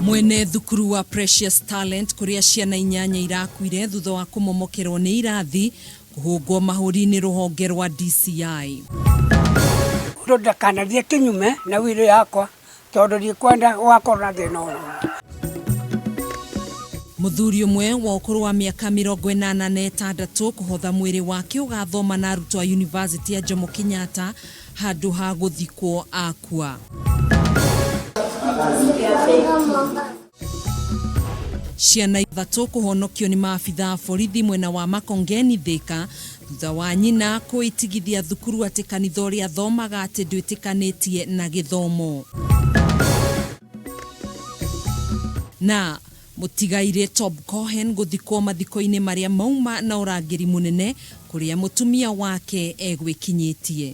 Mwene thukuru wa Precious Talent kũrĩa ciana inyanya irakuire thutha wa kũmomokerwo nĩ irathi kũhũngwo mahũri nĩ rũhonge rwa DCI. Mũndũ ndakanathiĩ kĩnyume na will yakwa tondũ ndikwenda gũgakorwo na thĩna o wothe. Mũthuri ũmwe wa ũkũrũ wa mĩaka 86 kũhotha mwĩrĩ wake ũgathoma na arutwo a yunivasĩtĩ ya Jomo Kenyatta handũ ha gũthikwo akua. Ciana ithatũ kũhonokio nĩ maabitha a borithi mwena wa Makongeni Thika thutha wa nyina kũitigithia thukuru atĩ kanitha ũrĩa athomaga atĩ ndwĩtĩkanĩtie na gĩthomo. Na mũtigairĩ Tob Cohen gũthikwo mathiko-inĩ marĩa mauma na ũrangĩri mũnene kũrĩa mũtumia wake egwĩkinyĩtie.